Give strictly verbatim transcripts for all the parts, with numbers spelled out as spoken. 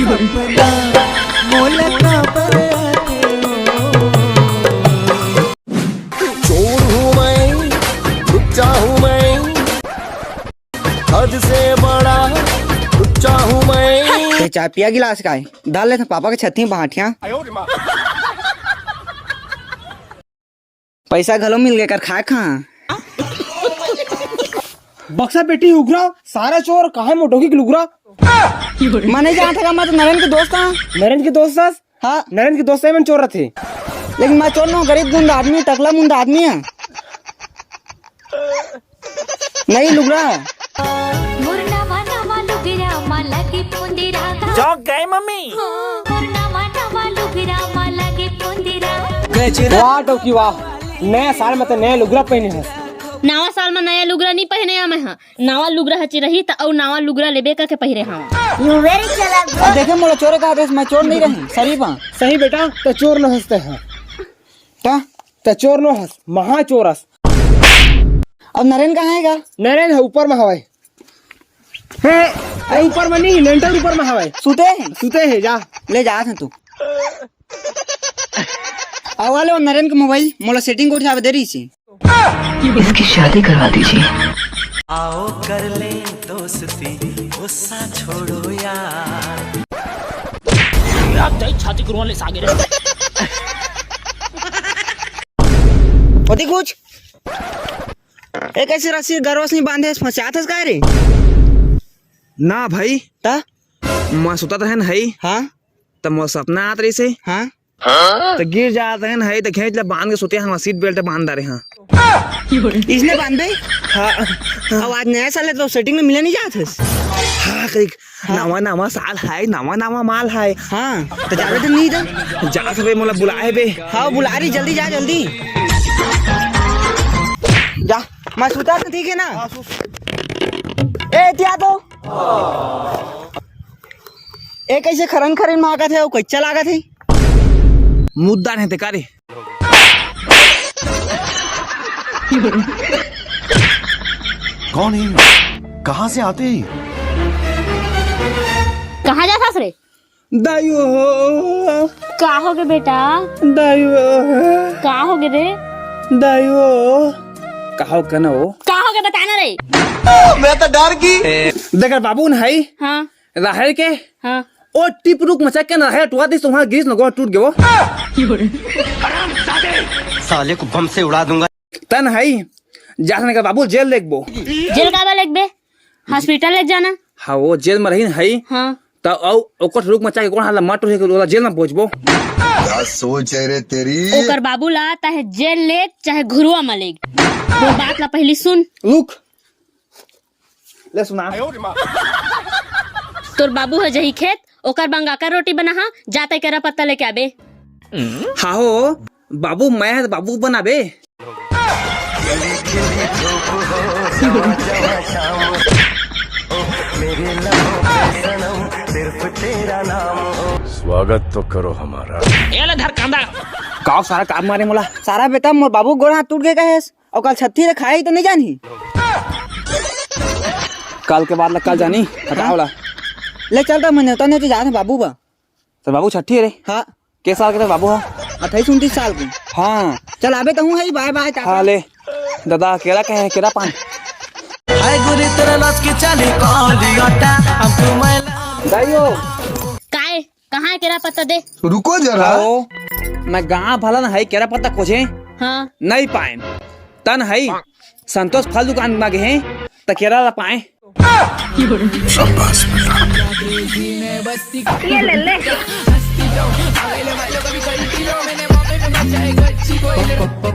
सपना मोला काबर आथे ओ। चोर हूँ मैं, लुच्चा हूँ मैं, हद से बड़ा लुच्चा हूँ मैं। ते चाय पिया गिलास काय? डाल लेथे पापा के छत्ती में बांटिया। पैसा घलो मिल गे कर खाए खा। बक्सा पेटी उघरा, सारा चोर, कहाँ मोटोकी के लुगरा? मैं नहीं जानता, मैं तो नरेन के दोस्त हाँ। नरेन के दोस्त हस? हाँ। नरेन के दोस्त मन चोर रथे। लेकिन मैं चोर नोहूँ, गरीब गुंडा आदमी, टकला मुंडा आदमी है। नहीं लुगरा। मोर नवा नवा लुगरा मा लगे पुंदिरा गा। चौंक गए मम्मी। मोर नवा नवा लुगरा मा लगे पुंदिरा। वाह टोकी वाह, नया साल में तो नया लुगरा पहने हस। नवा साल में नया लुगरा नहीं पहने हँव मैं, हाँ। नवा लुगरा ह चिरही त अउ नवा लुगरा लेबे करके पहिरे हँव। You very चालाक bro। अब देखे मोला चोर कहा देस, मैं चोर नहीं रही, शरीफ हाँ। सही बेटा, त चोर न हँसते हैं। त? त चोर न हँस, महा चोर हस। अब नरेन कहाँ हे गा? नरेन ह ऊपर में हवय। हे, अरे ऊपर में नहीं, लेंटर ऊपर में हवय। सुते हे? सुते हे, जा। ले जा तू। अउ वाले वो नरेन के मोबाइल मोला सेटिंग गोठियावे दे रही सी। इसकी शादी करवा दीजिए। आओ कर ले दोस्ती, गुस्सा छोड़ो यार। यार, तेरी छाती कुरवान ले सागे रे। होती कुछ? ए, कैसे रस्सी गरवा से नहीं बांधे, फंसात हस का रे? ना भाई। ता? मैं सुतत रहन हई। हाँ? त मोर सपना आत रहिसे। हाँ? त गिर जात रहन हई, त घेंच ल बांध के सुते हन, सीट बेल्ट बांध डारे हाँ। इसने बांध दे? हाँ। अब आज नया साल है तो सेटिंग में मिले नहीं जात हस? हाँ, कई हाँ। नवा नवा साल है, नवा नवा माल है। हाँ, त जावे तो नहीं था। जा सबे मोला बुलाए बे। हाँ, बुला रही, जल्दी जा, जल्दी। जा, मैं सुता था, ठीक है ना? ए, एती आ तो। ए, कैसे खरन खरन मागत है, वो कच्चा लागत है? मुद्दा नहीं ते का रे? कौन है? कहाँ से आते हैं? कहाँ जात हस रे? दाई हो। का हो गे बेटा? दाई हो। का हो गे रे? दाई हो। का हो गे ना हो? का हो गे बताना रे। मैं तो डर गई। देख बाबू न हई। हाँ। राहेर के। हाँ। ओ टिप रुक मचा के ना राहेर टुआ दिस, वहाँ गिरिस न गोड़ टूट गयो। साले को बम से उड़ा दूंगा। तन हई। जा सने का बाबू जेल लेगबो। जेल काबर लेगबे? हॉस्पिटल ले जाना। हाँ, वो जेल में रहीन हई। हाँ। त अउ ओकर रुक मचा के कौन हाल मत रहे, ओला जेल में पहुंचबो। क्या सोच है रे तेरी? ओकर बाबू ला चाहे जेल ले, चाहे घुरुआ में ले। वो बात ला पहली सुन। रुक। ले सुना। तोर बाबू ह जही खेत, ओकर बंगाकर रोटी बना हा, जाते केरा पत्ता लेके आबे। हाँ हो, बाबू मैं ह त बाबू बनाबे। स्वागत तो करो हमारा। ए ले धर कांदा। काव सारा काम मारे मोला। सारा बेटा मोर बाबू गोड़ हाथ टूट गए कहेस। अउ काल छत्ती रे खाए ही तो नहीं जानही। काल के बाद ला काल जानी, हटाओ ला। ले चल त मैं नेवता नेवती जात हूँ बाबू बा। तो बाबू छठी रे? हाँ। के साल के तो बाबू हा? अट्ठाईस उनतीस साल के। हाँ। चल आबे तो हूँ है, बाय बाय, टाटा। हाँ ले। दादा केरा कहे, केरा पान। हाय गोरी तेरा नाच के चाली काली आटा, अब तू मैं दाइयो। काय? कहाँ है केरा पत्ता दे? रुको जरा। आओ, मैं गाँव भला न है केरा पत्ता खोजे, हाँ। नहीं पाए। तन है संतोष फल दुकान में गे, त केरा ला पाए। शाबाश बेटा। ये ले ले।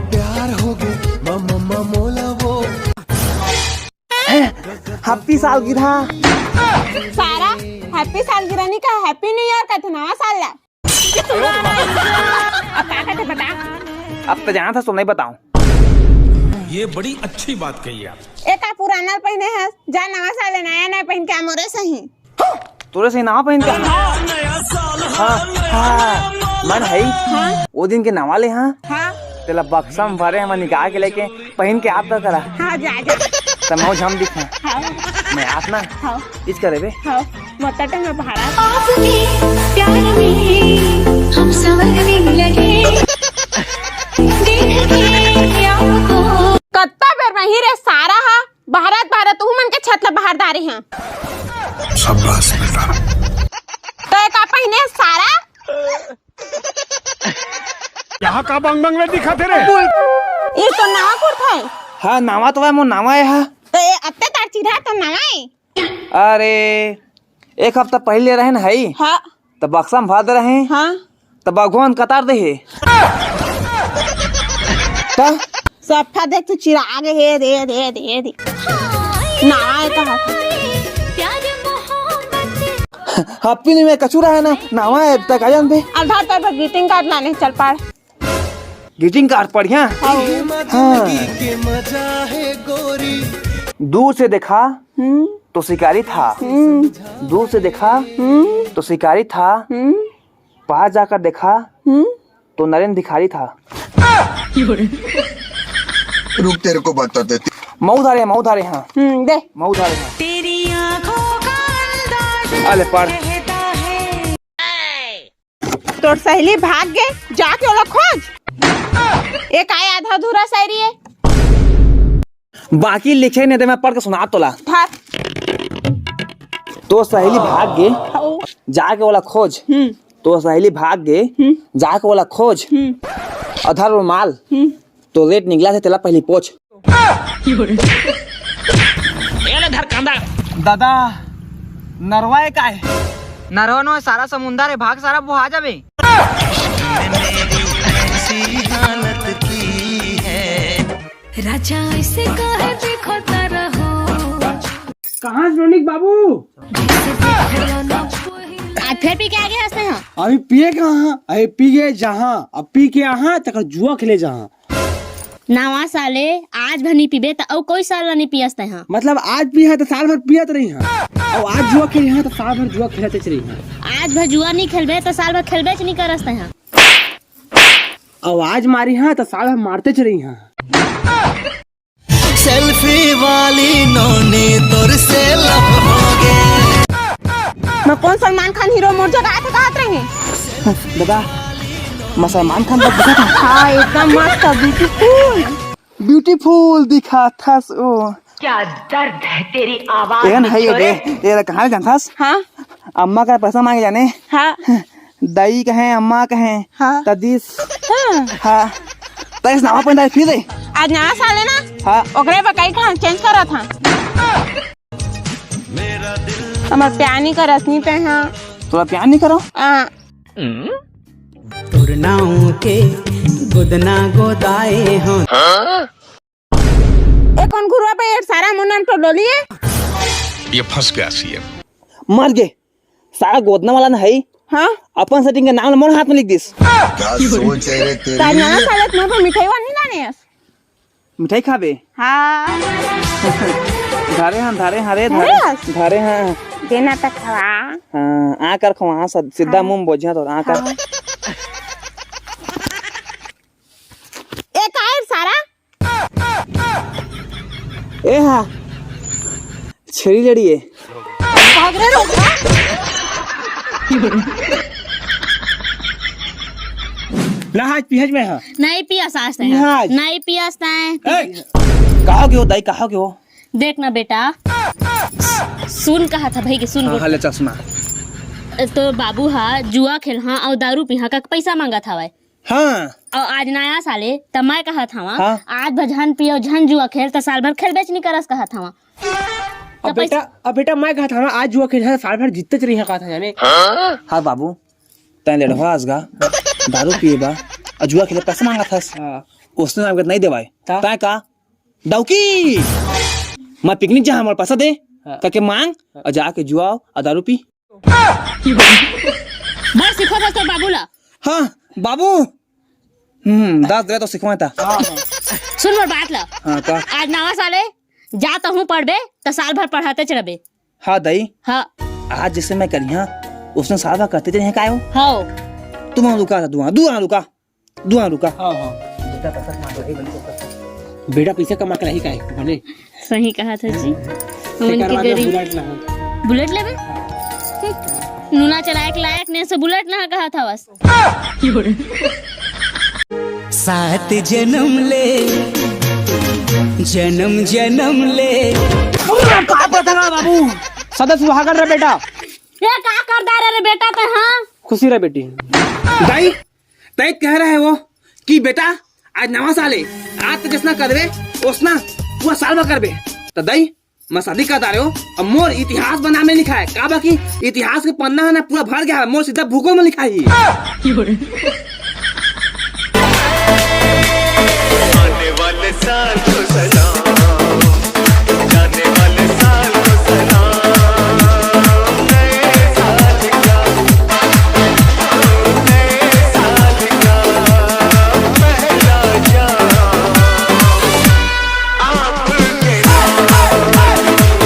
प्यार हो गए, मम्मा मोला वो। हैप्पी सालगिरह। सारा, हैप्पी सालगिरह नहीं कहा, हैप्पी न्यू ईयर का था, नवा साल ला। अब का कहते बता? अब तो जाना था, सो नहीं बताऊं। ये बड़ी अच्छी बात कही आप। एका पुराना पहने है, जा नवा साल नया नया पहन के आ मोरे सही। तोरे से नवा पहन के? हाँ, हाँ, मन है। हाँ। वो दिन के नवा ले, हाँ। हाँ। तेला बक्सा में भरे, हम निकाल के लेके पहन के आप का करा। हाँ, जा, जा। त मौज हम दिखा। हाँ। मैं आप ना। हाँ। इच करे बे। हाँ। मोटा टाइम में भारत। आपके प्यार में हम संवरने लगे। देख के आपको। कत्ता बेर में ही रे सारा हा, भारत भारत तू मन के छत ला बाहर डारे हां। शाबाश बेटा। तो एक आप पहिने सारा। यहाँ का बंग बंग ले दिखा थे रे? ये तो नवा कुर्ता है। हाँ, नवा तो है, मोर नवा है, हाँ। तो ये अत्ते तार चिरहा तो नवा है। अरे, एक हफ्ता पहले रहे न हई, हाँ। त बक्सा में भर दे रहे, हाँ। त भगवान कतार दे हे। त सफा देख तू चिरा आगे हे, दे, दे, दे, दे। ना आए तो हाथ। Happy New Year कचूरा है ना, नावा है तक आयन बे। अब धर तोर पर greeting card लाने, चल पढ़। Greeting card पढ़िया? हाँ। हाँ। दूर से देखा हम्म। तो शिकारी था, हम्म। दूर से देखा हम्म। तो शिकारी था, हम्म। पास जाकर देखा हम्म। तो नरेंद्र भिखारी था। रुक, तेरे को बताते। मऊ धारे, मऊ धारे, हाँ। हम्म, दे। मऊ धारे, हाँ। तेरी आंखों का अंदाज अले, पढ़। कहता है। तोर सहेली भाग गे, जाके ओला खोज। एक आय आधा अधूरा शायरी है। बाकी लिखे नहीं दे, मैं पढ़ के सुना तोला। धर। तोर सहेली भाग गे, हऊ। जाके ओला खोज। हम्म। तोर सहेली भाग गे, हम्म। जाके ओला खोज। हम्म। अधर रुमाल, हम्म। तो रेट निकला थे तेला पहली पोछ। ए ले धर कांदा। दादा, नरवा है काय? नरवा नो, सारा समुंदर है, भाग सारा बोहा जाबे। राजा ऐसे काहे देखता रहो? कहाँ से रोनिक बाबू? आज फिर पी के आगे हंसते हैं। अभी पिए कहाँ? अभी पी गए जहाँ, अब पी के यहाँ तक जुआ खेले जहाँ। नावा साले, आज भर नी पीबे त अउ कोई साल ला नी पियस तैं हा। मतलब आज पी हा त साल भर पियत रही हा, अउ आज जुआ खेली हा त साल भर जुआ खेलत रही हा। आज भर जुआ नी खेलबे त साल भर खेलबे च नी करस तैं हा। अउ आज मारी हा त साल भर मारते च रही हा। सेल्फी वाली नोनी तोर से लव हो गए। मैं कौन सलमान खान हीरो मोर जगह आथे कहत रहे? दादा, मैं सलमान खान तक दिखा था। हाँ, एकदम मस्त, ब्यूटीफुल। ब्यूटीफुल दिखा था ओ। क्या दर्द है तेरी आवाज एहन में है ये छोरे। दे, ये कहाँ ले जानथस? हाँ। अम्मा का पैसा मांगे जाने। हाँ। दई कहे, अम्मा कहे, हाँ। तदिस। हाँ। हाँ। तैस नावा पहन फिर दे। आज नया साल है ना? हाँ। ओकरे बकाई खान चेंज करा था। हमर प्यार नी करस नी तैं हा। तोला प्यार नी करो? आ। तोर नाव के गोदना गोदाए हो। ए कौन घुरवा पे एक सारा मुन्नन तो डोलिए? ये फंस गया सीएम। मर गे। सारा गोदना वाला न है। हाँ? अपन सेटिंग के नाम ल मोर हाथ में लिख दिस। क्या सोच है रे तेरी? तार नवा साल में तो मिठाई वाला नहीं लाने हस। मिठाई खाबे? हाँ। धारे हाँ, धारे हाँ रे, धारे धारे। हस? धारे हाँ। देना तक खवा। हाँ, आ कर खवा, हाँ, सद-, सीधा हाँ। मुंह बोझा तो आ कर। हाँ। ए, काय सारा? ए हा, छेरी लड़ी ए। भाग रे, रोक ना। ना, आज पिहज में हा। नहीं पियस आज तैं। पिहज। नहीं पियस तैं। ए, कहाँ के हो दाई, कहाँ के हो? देख ना बेटा, सुन कहा था भाई के, सुन हाँ, बोल। हाँ, ले चश्मा। तो बाबू हा जुआ खेल हा अउ दारू पी हा का पैसा मांगत हवय। हाँ। अउ आज नया साले, त मैं कहत हवा, हाँ। आज भर झन पियो, झन जुआ खेल, त साल भर खेलबेच नी करस कहत हवा। अब त बेटा, पैसा अब बेटा, मैं कहत हवा, आज जुआ खेल, साल भर जीततेच रही कहत हवा, जाने? हाँ बाबू, तैं लेड़वा असगा, दारू पिए बा, अउ जुआ खेले पैसा मांगत हस। हाँ। उसने नाम के नहीं देवाय। का? तैं का? डौकी! मैं पिकनिक जहाँ मोर पैसा दे, हाँ। करके मांग, हाँ। अउ जाके जुआ अउ दारू पी। बस सिखो बस तोर बाबू ला। हाँ, बाबू। हम्म, दस दे तो सिखवाए था। सुन मोर बात ला। हाँ, का? आज नवा साले, जा तहूँ पढ़बे, त साल भर पढ़ाते च रहबे। हाँ, दई। हाँ। आज जैसे मैं करिहा, उसने साल भर करते च रहे कायो? हाँ। तुम रुका था, दुआ, दुआ रुका। दुआ रुका। हाँ, हाँ। बेटा पैसा कमा के रही काहे बने? सही कहा था जी। हमन के गरीब। बुलेट लेबे? नूना चलाए के लायक ने से बुलेट ना कहत हवस। सात जन्म ले, जन्म जन्म ले। का पता ना बाबू, सदा सुहागन रह बेटा। ये का कर दे रे बेटा ते? हाँ, खुशी रह बेटी। दाई, तय कह रहे हो कि बेटा, आज नवा साल है, आज तो जसना करबे, ओसना पूरा साल भर करबे। तो दाई, मैं शादी करता रहे हो, अब मोर इतिहास बना में लिखा है। का बाकी इतिहास के पन्ना है ना, पूरा भर गया है, मोर सीधा भूगोल में लिखा ही। आने वाले साल को सलाम।